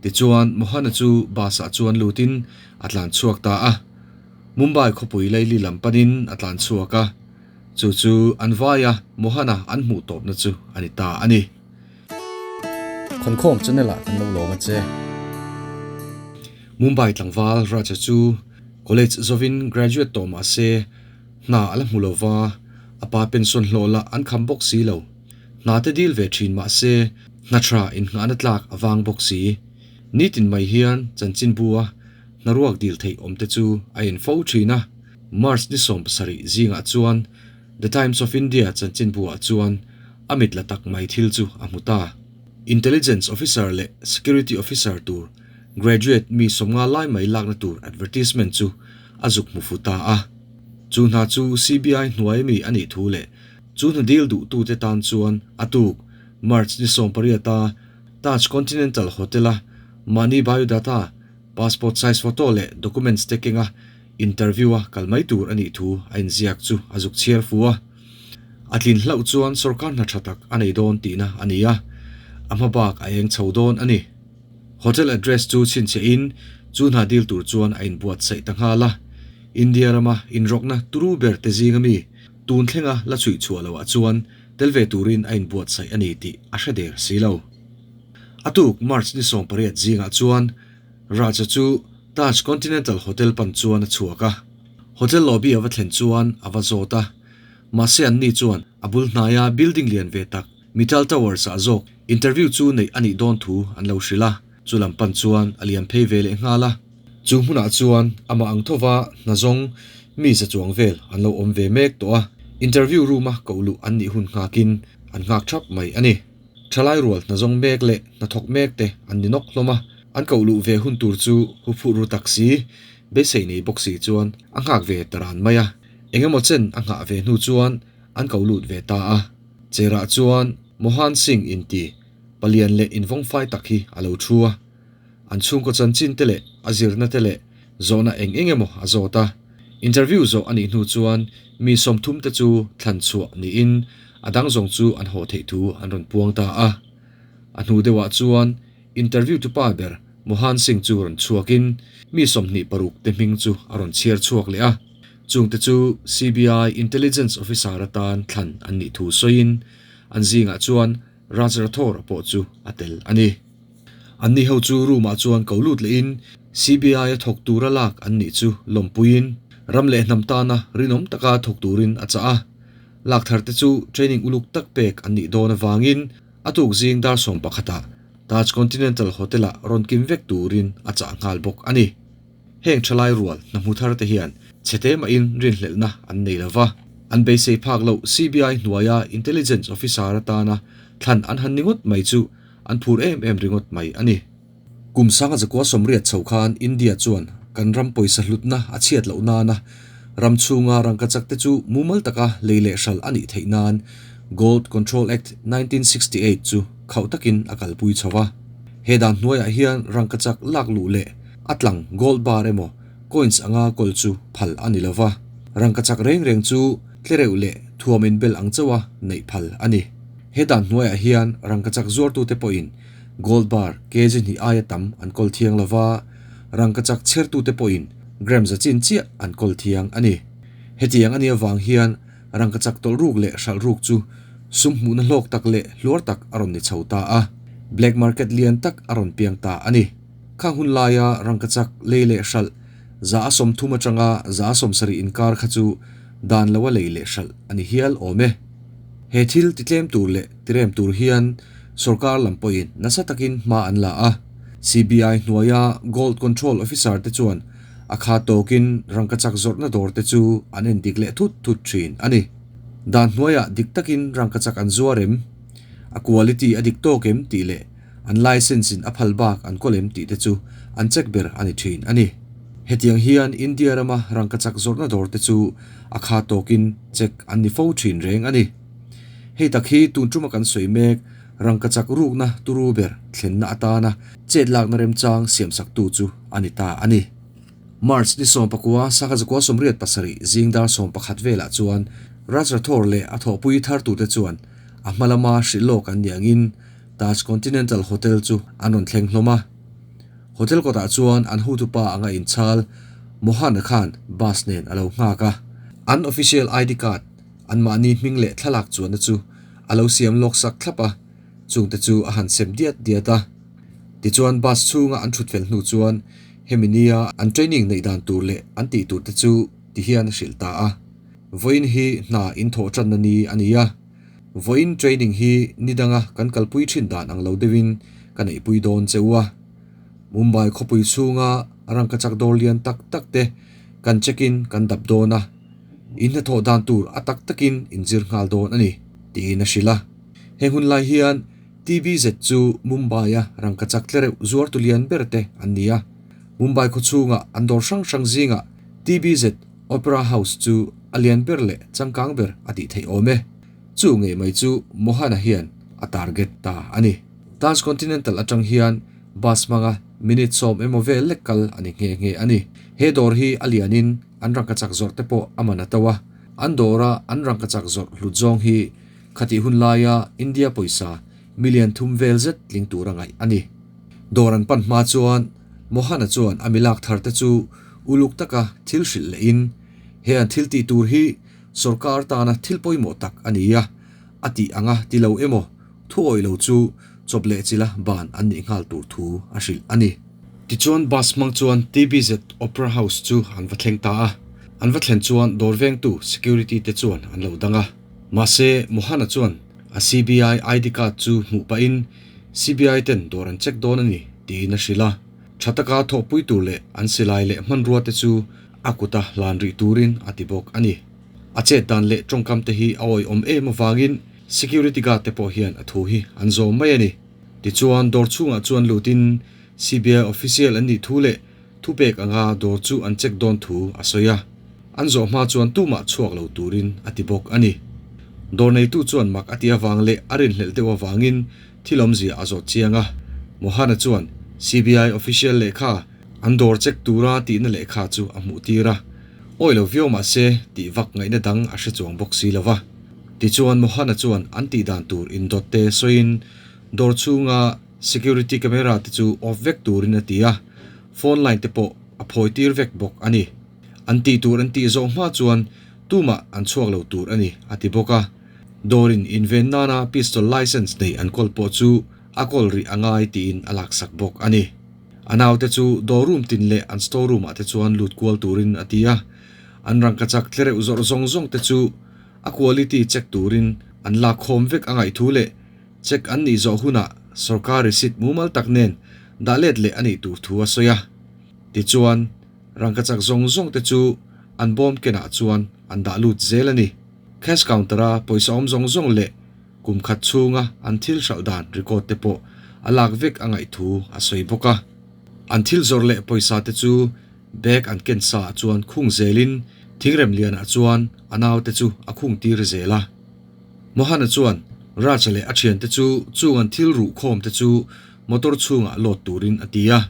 Tichuan, Mohana chu bus-ah chuan lutin a tlan chhuak ta a. Mumbai khawpui laili lam panin a tlan chhuak a. Chu chu an vaia Mohana an hmuh tawpna chu a ni ta a ni. Khawnkhawm channel ah kan lo lawm a che. Mumbai tlangval Raja chu college zawin graduate tawh mah se hna a la hmu lo va, a pa pension hlawh lah an kham bawk si lo. Hna te dil ve thin mah se hna tha innghahna tlak a vang bawk si. Nitin mai hian chanchinbu a hnaruak dil theih awm te chu a en fo thin a. March ni 70 zingah chuan The Times of India chanchinbu ah chuan a mit la tak mai thil chu a hmu ta. Intelligence Officer leh Security Officer tur graduate mi 50 lai mai lakna tur advertisement chu a zuk hmu fu ta a. Chu hna chu CBI hnuai mi a nih thu leh chu hna dil duhtute tan chuan a tuk March ni 18 a Taj Continental Hotel a mahni biodata, passport size photo leh documents te kenga interview a kal mai tur a nih thu a inziak chu a zuk chhiar fu a. A tlin hlauh chuan sorkar hna tha tak a nei dawn tihna a ni a, a hma bak a eng chho dawn a ni. Hotel address chu chhinchhiah in chu hna dil tur chuan a inbuatsaih ta nghal a. India rama inrawkna turu ber te zinga mi tun thlenga la chhuih chhuah loh ah chuan tel ve turin a inbuatsaih a ni tih a hre der si lo. A tuk March ni 18 zingah chuan Raja chu Taj Continental Hotel pan chuan a chhuak a. Hotel lobby a va thlen chuan a va zawt a, mahse anni chuan a bul hnaia building lian ve tak Mittal Towers ah zawk interview chu neih a nih dawn thu an lo hrilh a, chu lam pan chuan a liam phei ve leh nghal a. Chu hmunah chuan amah ang thova hna zawng mi za chuang vel an lo awm ve mek tawh a, interview room a koh luh an nih hun nghakin an nghak thap mai a ni. Thalai rual hna zawng mek leh hnathawk mek te an ni nawk hlawm a, an koh luh ve hun tur chu huphurh ru tak si, beisei nei bawk si chuan a nghak ve ta ran mai a. Engemaw chen a nghah ve hnu chuan an ko lut ve ta a. Cherah chuan Mohan Singh inti palian leh invawngfai tak hi a lo thu a. An chhungkaw chanchin te leh a zirna te leh zawhna eng eng emaw a zawt a. Interview zawh a nih hnu chuan mi 30 te chu thlan chhuah niin a dang zawng chu an haw theih thu an rawn puang ta a. A hnu deuhah chuan interview tu pa ber Mohan Singh chu rawn chhuakin mi 26 te hming chu a rawn chhiar chhuak leh a. Chungte chu CBI Intelligence Officer atan thlan an nih thu sawiin an zingah chuan Raj Rathore pawh chu a tel a ni. Anni ho chu room ah chuan ko lut lehin CBI a thawk tura lak an nih chu lawmpuiin ram leh hnam tana rinawm taka thawk turin a chah a. Lak thar te chu training uluk tak pek an nih dawn avangin a tuk zing dar 11 ah Taj Continental Hotel ah rawn kim vek turin a chah nghal bawk a ni. Heng thalai rual hna hmu thar te hian chhete mahin rinhlelhna an nei lova, an beisei phak loh CBI hnuaia Intelligence Officer atana thlan an han ni ngawt mai chu an phur em em ringawt mai a ni. Kum sanga zakua 80 chho khan India chuan kan ram pawisa hlutna a chhiat loh nana ram chhunga rangkachak te chu mumal taka lei leh hral a nih theih nan Gold Control Act 1968 chu khauh takin a kalpui chho va. He dan hnuaiah hian rangkachak lak luh leh a tlang gold bar emaw coins anga kawl chu phal a ni lova, rangkachak reng reng chu tlereuh leh thuam inbel ang chauha neih phal a ni. He dan hnuaiah hian rangkachak zuartute pawhin gold bar kg hnih aia tam an kawl thiang lova, rangkachak chhertute pawhin gram za chin chiah an kawl thiang a ni. Hetiang a nih avang hian rangkachak tawlh ruk leh hralh ruk chu sum hmuhna hlawk tak leh hluar tak a rawn ni chho ta a, black market lian tak a rawn piang ta a ni. Khang hun laia rangkachak lei leh hralh 130 atanga 70 inkar kha chu dan loa lei leh hralh a ni hial awm e. He thil titlem tur leh tirem tur hian sorkar lam pawhin nasa takin hma an la a. CBI hnuaia Gold Control Officer te chuan a kha tawkin rangkachak zawrhna dawr te chu an en dik leh thut thut thin a ni. Dan hnuaiah dik takin rangkachak an zuar em? A quality a dik tawk em tih leh an license in a phal bak an kawl em tih te chu an check ber a ni thin a ni. Hetiang hian India rama rangkachak zawrhna dawr te chu a kha tawkin check an ni fo thin reng a ni. Hei tak hi tun tuma kan sawi mek rangkachak rukna turu ber thlenna atana chet lakna remchang siamsaktu chu a ni ta a ni. March ni 19 1987 zing dar 11 velah chuan Raj Rathore leh a thawhpui thartute chuan a hma lama hrilh lawk an ni angin Taj Continental Hotel chu an rawn thleng hlawm a. Hotel kawtah chuan an hotupa anga inchhal Mohan-a khan bus nen a lo nghak a. An official ID card, anmahni hming leh thlalak chuanna chu a lo siam lawk sak thlap a, chungte chu a han sem diat diat a. Tichuan bus chhunga an thut fel hnu chuan hemi nia an training neih dan tur leh an tih tur te chu ti hian a hrilh ta a. Vawiin hi hna in thawh tanna ni a ni a. Vawiin training hi ni danga kan kalpui thin dan ang lo deuhin ka neihpui dawn che u a. Mumbai khawpui chhunga rangkachak dawr lian tak tak te kan check in kan dap dawn a, in hnathawh dan tur a tak takin in zir nghal dawn a ni, tiin a hrilh a. Heng hun lai hian TBZ chu Mumbai-a rangkachak tlereuh zuartu lian ber te an ni a. Mumbai khawchhunga an dawr hrang hrang zingah TBZ Opera House chu a lian ber leh changkang ber a tih theih awm e. Chu ngei mai chu Mohana hian a target ta a ni. Transcontinental atang hian bus hmanga minute 10 emaw vel lek kal a ni nghe nghe a ni. He dawr hi a lianin an rangkachak zawrh te pawh a man a to a. An dawra an rangkachak zawrh hlut zawng hi khatih hun laia India pawisa million thum vel zet tling tura ngaih a ni. Dawr an pan hma chuan Mohana chuan a milak thar te chu uluk taka thil hrilh lehin he an thil tih tur hi sorkar tana thil pawimawh tak a ni a, a tih anga ti lo emaw thu awih lo chu chawp leh chila ban an nih nghal tur thu a hrilh a ni. Tichuan bus hmang chuan TBZ Opera House chu an va thleng ta a, an va thlen chuan dawr vengtu security te chuan an lo dang a. Mahse Mohana chuan a CBI ID card chu hmuh pahin CBI ten dawr an check dawn a ni tiin a hrilh a. Tha taka thawhpui tur leh an silai leh hmanrua te chu a kuta hlan rih turin a ti bawk a ni. A chet dan leh tawngkam te hi a awihawm em avangin security guard te pawh hian a thu hi an zawm mai a ni. Tichuan dawr chhungah chuan lutin CBI official an nih thu leh thupek anga dawr chu an check dawn thu a sawi a. An zawh hma chuan tumah chhuak lo turin a ti bawk a ni. Dawr neitu chuan mak a ti avang leh a rinhlelh deuh avangin thil awmzia a zawt chiang a. Mohana chuan CBI official lehkha an dawr check tura tihna lehkha chu a hmuh tir a. Awi lo viau mah se tih vak ngaihna dang a hre chuang bawk si lo va. Tichuan Mohana chuan an tih dan tur indawt te sawiin dawr chhunga security camera te chu off vek turin a ti a, phone line te pawh a phawi tir vek bawk a ni. An tih tur an tih zawh hma chuan tumah an chhuak lo tur a ni, a ti bawk a. Dawrin inven nana pistol licence nei an kawl pawh chu a kawl rih a ngai tiin a laksak bawk a ni. A naute chu dawr room tin leh an store room ah te chuan lut kual turin a ti a. An rangkachak tlereuh zawrh zawng zawng te chu a quality check turin an lakkhawm vek a ngaih thu leh check an nih zawh hunah sorkar receipt mumal tak nen dah let leh a nih tur thu a sawi a. Tichuan, rangkachak zawng zawng te chu an bawm kenah chuan an dah lut zel a ni. Cash counter a pawisa awm zawng zawng leh kum khat chhunga an thil hralh dan record te pawh a lak vek a ngaih thu a sawi bawk a. An thil zawrh leh pawisa te chu bag an ken sa ah chuan khung zelin thingrem lianah chuan a naute chu a khung tir zel a. Mohana chuan Raja leh a thiante chu chung an thil ruh khawm te chu motor chhungah load turin a ti a.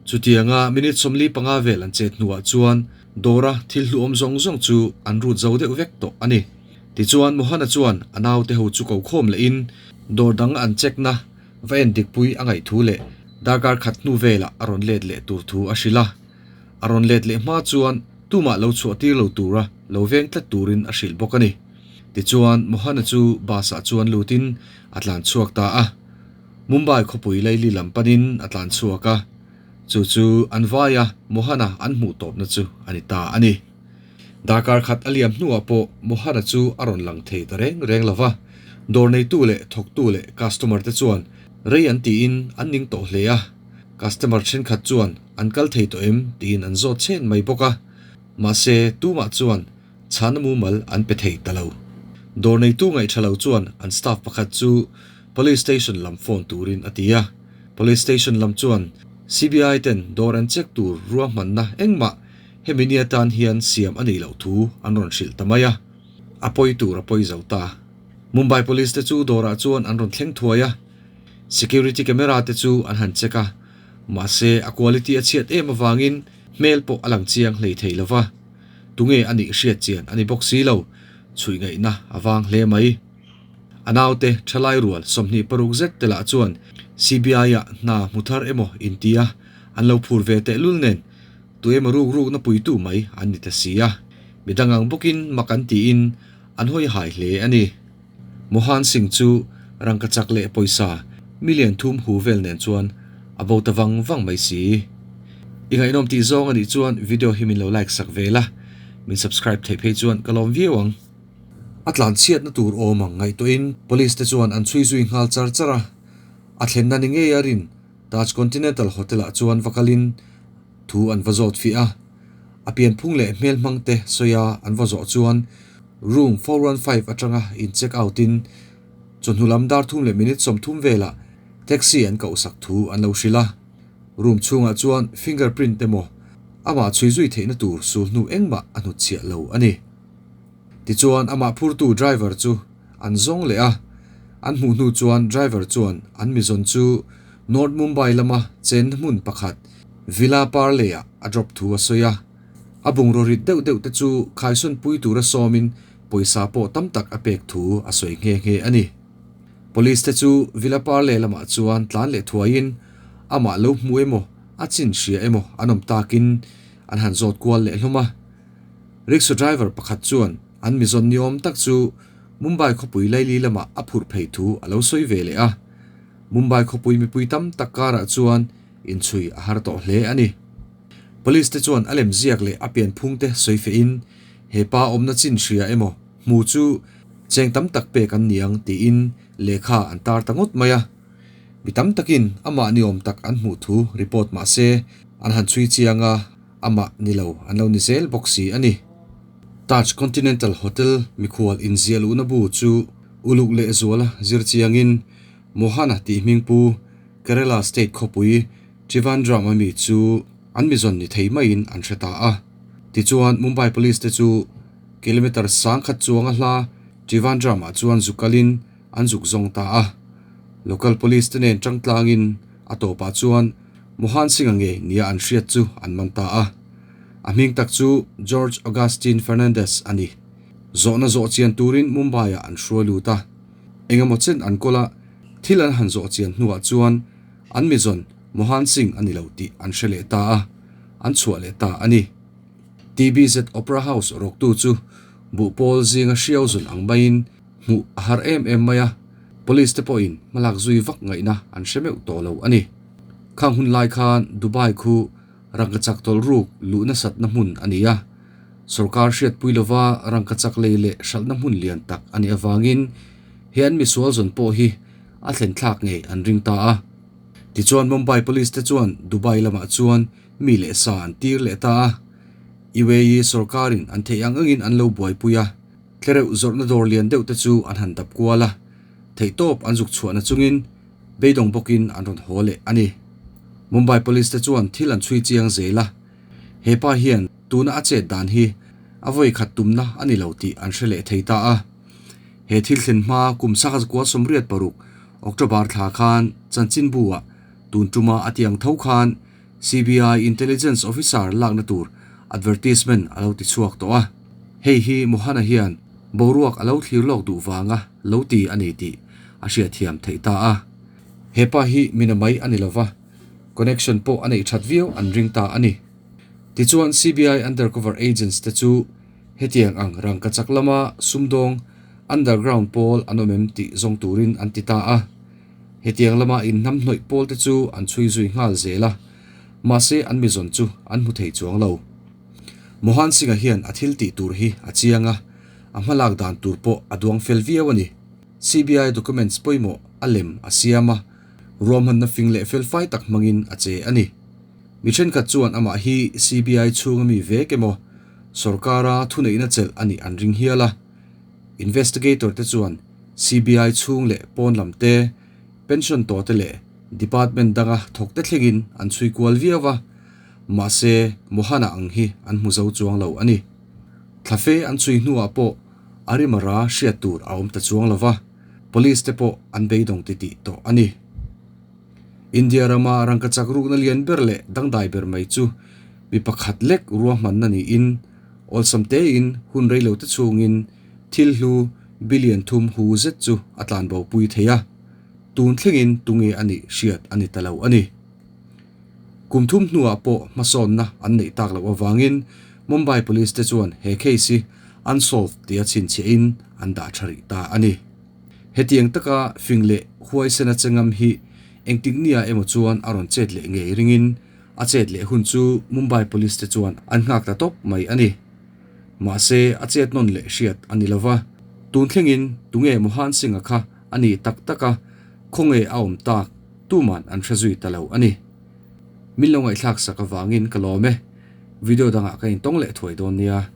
Chutianga minute 45 vel an chet hnuah chuan dawra thil hluawm zawng zawng chu an rut zo deuh vek tawh a ni. Tichuan Mohana chuan a naute ho chu ko khawm lehin dawr dang an check na va en dikpui a ngaih thu leh darkar khat hnu velah a rawn let leh tur thu a hrilh a. A rawn let leh hma chuan tumah lo chhuah tir lo tura lo veng tlat turin a hrilh bawk a ni. Tichuan Mohana chu bus ah chuan lutin a tlan chhuak ta a. Mumbai khawpui laili lam panin a tlan chhuak a, chu chu an vaia Mohana an hmuh tawpna chu a ni ta a ni. Darkar khat a liam hnuah pawh Mohana chu a rawn lang thei ta reng reng lo va, dawr neitu leh thawktu leh customer te chuan rei an tiin an ning tawh hle a, customer thenkhat chuan an kal thei tawh em tiin an zawt chhen mai bawk a, mahse tumah chuan chhana mumal an pe thei ta lo. Dawr neitu ngaihṭha lo chuan an staff pakhat chu Police Station lam phone turin a ti a. Police Station lam chuan CBI ten dawr an check tur ruahmanna engmah hemi ni atan hian siam a nih loh thu an rawn hrilh ta mai a. A pawi tur a pawi zo ta. Mumbai Police te chu dawrah chuan an rawn thleng thuai a. Security camera te chu an han check a, mahse a quality a chhiat em avangin hmel pawh a lang chiang hlei thei lo va. Tunge a nih hriat chian a ni bawk si lo, chhuih ngaihna a vang hle mai. A naute thalai rual 26 zet te lah chuan CBI-ah hna hmu thar emaw inti a. An lo phur ve tehlul nen tu emaw ruk rukna puitu mai an ni ta si a, midang ang bawkin mak an tiin an hawi hai hle a ni. Mohan Singh chu rangkachak leh pawisa million thum hu vel nen chuan a bo ta vang vang mai si. I ngaihnawm tih zawng a nih chuan video hi min lo like sak ve la, min subscribe theih phei chuan ka lawm viau ang. A tlan chhiatna tur awm ang ngaihtuahin police te chuan an chhui zui nghal char char a, a thlenna ni ngei a rin Taj Continental Hotel ah chuan va kalin thu an va zawt fiah a, a pianphung leh hmel hmang te sawi a an va zawh chuan room 415 atanga in check out in chawhnu lam dar thum leh minute 30 velah taxi an koh sak thu an lo hrilh a, room chhungah chuan finger print emaw amah chhui zui theihna tur sul hnu engmah a hnutchhiah lo a ni. Tichuan amah phurtu driver chu an zawng leh a, an hmuh hnu chuan driver chuan an mizawn chu North Mumbai lama chenna hmun pakhat Villa Parle-ah a drop thu a sawi a. A bungraw rit deuh deuh te chu khaisawn pui tura sawmin pawisa pawh tam tak a pek thu a sawi nghe nghe a ni. Police te chu Villa Parle lamah chuan tlan leh thuaiin amah lo hmu emaw a chin hria emaw an awm takin an han zawt kual leh hlawm a. Rickshaw driver pakhat chuan an mizawn ni awm tak chu Mumbai khawpui laili lamah a phurh phei thu a lo sawi ve leh a. Mumbai khawpui mipui tam tak karah chuan inchhui a har tawh hle a ni. Police te chuan a lem ziak leh a pianphung te sawi fehin he pa awmna chin hria emaw hmu chu cheng tam tak pek an ni ang tiin lehkha an tar ta ngawt mai a. Mi tam takin amah ni awm tak an hmuh thu report mah se an han chhui chiang a. Amah ni lo an lo ni zel bawk si a ni. Taj Continental Hotel mikhual inziah luhna bu chu uluk leh zuala zir chiangin Mohana tih hming pu Kerala State khawpui Trivandrum a mi chu an mizawn ni thei maiin an hre ta a. Tichuan Mumbai Police te chu kilometre sangkhat chuanga hla Trivandrum ah chuan zuk kalin an zuk zawng ta a. Local Police te nen tangtlangin a tawpah chuan Mohan Singh-a nge nia an hriat chu an man ta a. A hming tak chu George Augustine Fernandez a ni. Zawhna zawh chian turin Mumbai-ah an hruai lut a. Engemaw chen an kawl a, thil an han zawh chian hnuah chuan an mizawn Mohan Singh a ni lo tih an hre leh ta a, an chhuah leh ta a ni. TBZ Opera House rawktu chu buhpawl zinga hriau zun ang maiin hmuh a har em em mai a, police te pawhin hmalak zui vak ngaihna an hre meuh tawh lo a ni. Khang hun lai khan Dubai khu rangkachak tawlh ruk luh nasatna hmun a ni a, sorkar hriatpui lova rangkachak lei leh hralhna hmun lian tak a nih avangin he an misual zawn pawh hi a thlen thlak ngei an ring ta a. Tichuan Mumbai Police te chuan Dubai lamah chuan mi leh sa an tir leh ta a, UAE sorkarin an theih ang angin an lo buaipui a. Tlereuh zawrhna dawr lian deuh te chu an han dap kual a, theihtawp an zuk chhuahna chungin beidawng bawkin an rawn haw leh a ni. Mumbai Police te chuan thil an chhui chiang zel a, he pa hian tuna a chet dan hi a vawi khat tumna a ni lo tih an hre leh thei ta a. He thil thlen hma kum sangha zakua 86 October thla khan chanchinbu ah tun tuma a tiang tho khan CBI Intelligence Officer lakna tur advertisement a lo ti chhuak tawh a, hei hi Mohana hian boruak a lo thlir lawk duh vanga lo ti a ni tih a hriatthiam theih ta a. He pa hi mina mai a ni lova, connection pawh a neih that viau an ring ta a ni. Tichuan CBI undercover agents te chu hetiang ang rangkachak lama sumdawng underground pawl an awm em tih zawng turin an ti ta a. Hetiang lama inhnamhnawih pawl te chu an chhui zui nghal zel a, mahse an mizawn chu an hmu thei chuang lo. Mohan Singh-a hian a thil tih tur hi a chiang a, a hmalak dan tur pawh a duang fel viau a ni. CBI documents pawimawh a lem a siam a, ruahmanna fing leh felfai tak hmangin a che a ni. Mi thenkhat chuan amah hi CBI chhunga mi vek emaw, sorkara thuneihna chelh a nih an ring hial a. Investigator te chuan CBI chhung leh pawn lam te, pension tawh te leh department danga thawk te thlengin an chhui kual viau a, mahse Mohana ang hi an hmu zo chuang lo a ni. Thlafe an chhui hnuah pawh a rimara hriat tur a awm ta chuang lo va, police te pawh an beidawng titih tawh a ni. India rama rangkachak rukna lian ber leh dangdai ber mai chu mi pakhat lek ruahmanna niin awlsam tein hun reilo te chhungin Thil hlu billion thum hu zet chu a tlanbo pui thei a, tun thlengin tunge a nih hriat a ni ta lo a ni. Kum thum hnuah pawh hmasawnna an neih tak loh avangin Mumbai Police te chuan he case hi unsolved tia chhinchhiahin an dah tha rih ta a ni. Hetiang taka fing leh huaisena che ngam hi engtik nia emaw chuan a rawn chet leh ngei ringin a chet leh hun chu Mumbai Police te chuan an nghak ta tawp mai a ni. Mahse a chet nawn leh hriat a ni lova, tun thlengin tunge Mohan Singh-a kha a ni tak tak a, khawnge a awm tak tuman an hre zui ta lo a ni. Min lo ngaihthlak sak avangin ka lawm e. Video dangah ka intawng leh thuai dawn nia.